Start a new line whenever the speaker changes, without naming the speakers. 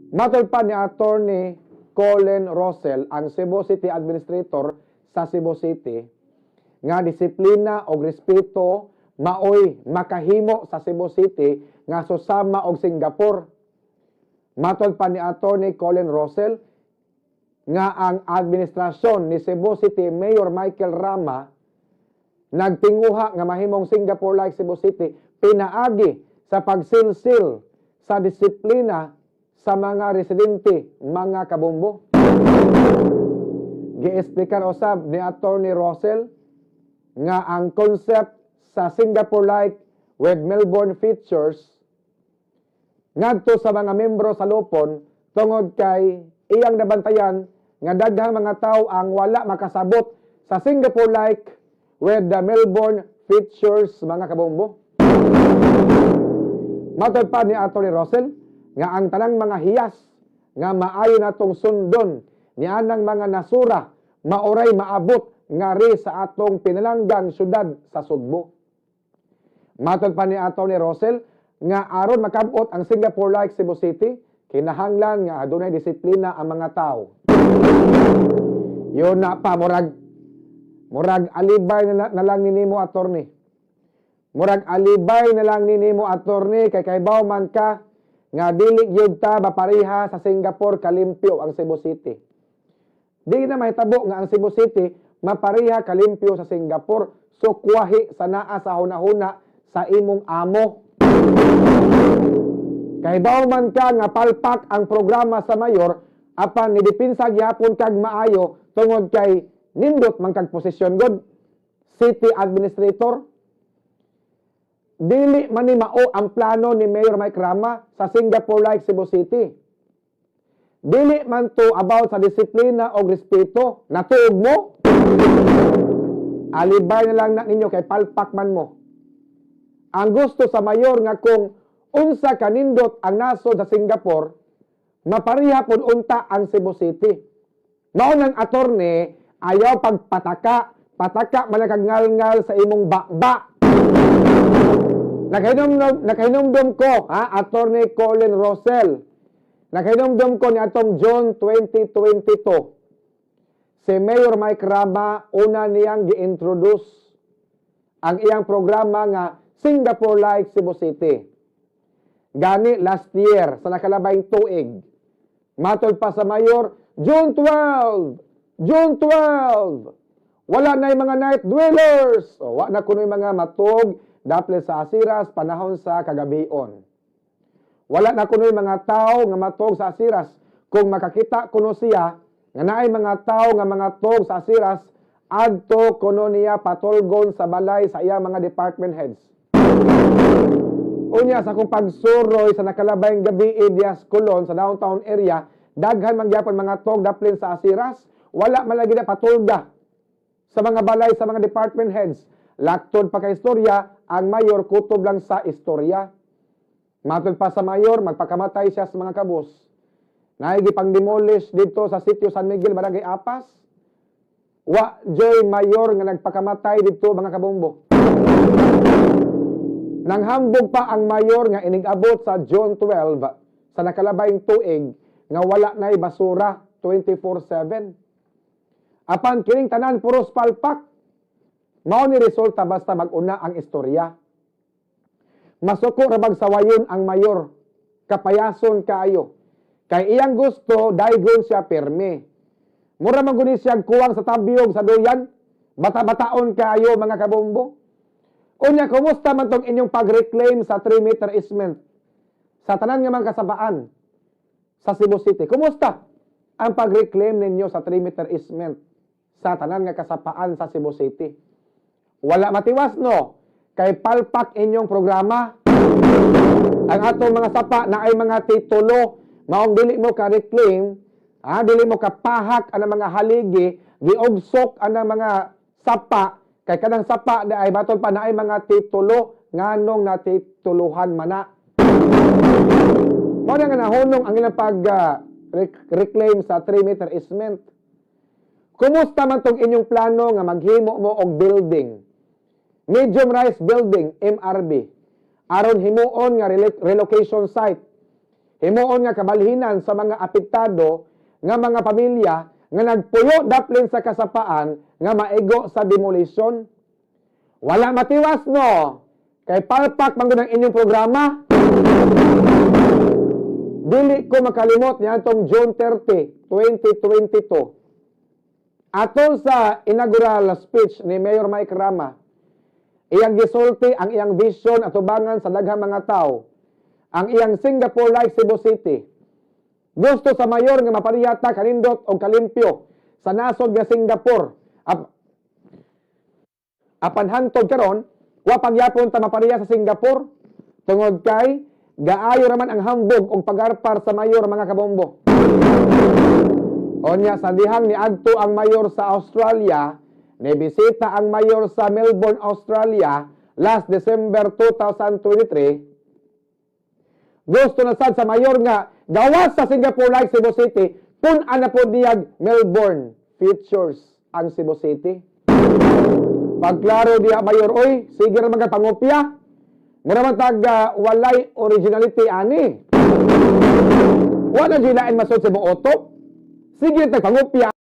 Matod pa ni Attorney Colin Russell, ang Cebu City Administrator sa Cebu City, nga disiplina o respeto maoy makahimo sa Cebu City nga susama og Singapore. Matod pa ni Attorney Colin Russell nga ang administrasyon ni Cebu City Mayor Michael Rama nagtinguha nga mahimong Singapore-like Cebu City pinaagi sa pagsilsil sa disiplina sa mga residente, mga kabombo. Giexplikar usab ni Attorney Russell nga ang concept sa Singapore-like with Melbourne features ngadto sa mga membro sa lupon tungod kay iyang nabantayan nga daghang mga tao ang wala makasabot sa Singapore-like with the Melbourne features, mga kabombo. Matod pa ni Atty. Russell nga ang tanang mga hiyas nga maayo natong sundon nianang mga nasura maoray maabot ngari sa atong pinalanggang syudad sa Sugbo. Matod pa ni Atty. Russell nga aron makabot ang Singapore-like Cebu City, kinahanglan nga adunay disiplina ang mga tao. Yun na pa, murag alibay na lang ni nimo, attorney. Murag alibay na lang ni nimo, attorney, kay kaybaw man ka nga dili gyud ta mapareha sa Singapore kalimpyo ang Cebu City. Di na mahitabo nga ang Cebu City mapareha kalimpyo sa Singapore. So kuwahi sa naa sa hunahuna sa imong amo. Kay baw man ka nga palpak ang programa sa mayor, apan nidipinsa gyapon kag maayo tungod kay nindot man kag posisyon god, city administrator. Dili man ni mao ang plano ni Mayor Mike Rama sa Singapore-like Cebu City. Dili man to about sa disiplina o respeto. Natuog mo? Alibay na lang na ninyo kay palpak man mo. Ang gusto sa mayor nga kung unsa kanindot ang nasod sa Singapore, mapareha pud unta ang Cebu City. Mao nang, attorney, ayaw pagpataka, pataka man kag ngalngal sa imong baba. Nakahinumdum ko, ha, Attorney Colin Russell. Nakahinumdum ko ni atong June 2022. Si Mayor Mike Rama, una niyang gi-introduce ang iyang programa nga Singapore-like Cebu City. Gani last year sa nakalabayng tuig. Matod pa sa mayor, June 12! June 12! Wala na yung mga night dwellers! O, wa na kuno yung mga matug daplin sa asiras panahon sa kagabion. Wala na kuno yung mga tao nga matug sa asiras. Kung makakita kuno siya nga naay mga tao nga mga tog sa asiras, adto kuno niya patulgon sa balay sa iyang mga department heads. Unya sa akong pagsuroy sa nakalabayng gabi Dias Colon sa downtown area, daghan man gyapon mga tog daplin sa asiras, wala man lagi na patulga sa mga balay sa mga department heads. Laktod pa kay istorya, ang mayor kutob lang sa istorya. Matod pa sa mayor, magpakamatay siya sa mga kabus. Naigi pang demolish dito sa sitio San Miguel, Barangay Apas. Wa joy mayor nga nagpakamatay dito, mga kabombo. Nanghambog pa ang mayor nga inig-abot sa June 12 sa nakalabayng tuig nga wala na'y basura 24/7. Apan kining tanan puros palpak. Mao ni resulta basta mag-una ang istorya. Masuko ra bag sawayon ang mayor. Kapayason kaayo. Kay iyang gusto daygon siya pirmi. Mura man guni siya kuwang sa tabyog sa duyan. Bata-bataon kaayo, mga kabombo. Unya, kumusta man tong inyong pag-reclaim sa 3-meter easement sa tanan nga mga kasabaan sa Cebu City? Kumusta ang pag-reclaim ninyo sa 3-meter easement sa tanan nga kasapaan sa Cebu City? Wala matiwas, no? Kay palpak inyong programa. Ang atong mga sapa na ay mga titulo, maong dili mo ka-reclaim, dili mo kapahak ang mga haligi, giugsok ang mga sapa, kay kanang sapa na ay batol pa na ay mga titulo, nganong natituluhan mana. Mao na nga nahunong ang ilang pag reclaim sa 3-meter easement. Kumusta man tong inyong plano nga maghimo mo og building? Medium rise building, MRB. Aron himuon nga relocation site. Himuon nga kabalhinan sa mga apektado nga mga pamilya nga nagpuyo daplin sa kasapaan nga maigo sa demolition. Wala matiwas, no? Kay palpak man gud ang inyong programa. Dili ko makalimot niadtong June 30, 2022. Atol sa inaugural speech ni Mayor Mike Rama, iyang gisulti ang iyang vision atubangan sa daghang mga tao, ang iyang Singapore-like Cebu City. Gusto sa mayor nga maparehata kanindot og kalimpyo sa nasod nga Singapore. Apan hantod karon, wa pagyapon ta mapareha sa Singapore tungod kay gaayo raman ang hambog og pagarpar sa mayor, mga kabombo. Onya sa dihang niadto ang mayor sa Australia, nibisita ang mayor sa Melbourne, Australia last December 2023. Gusto na sad sa mayor nga gawas sa Singapore like Cebu City, pun-an na pod niyag Melbourne features ang Cebu City. Pagklaro diha, mayor oy, sige ra mga pangopya. Mura man tag walay originality ani. Wala jud lain masud sa imong utok. Sige tag pangopya.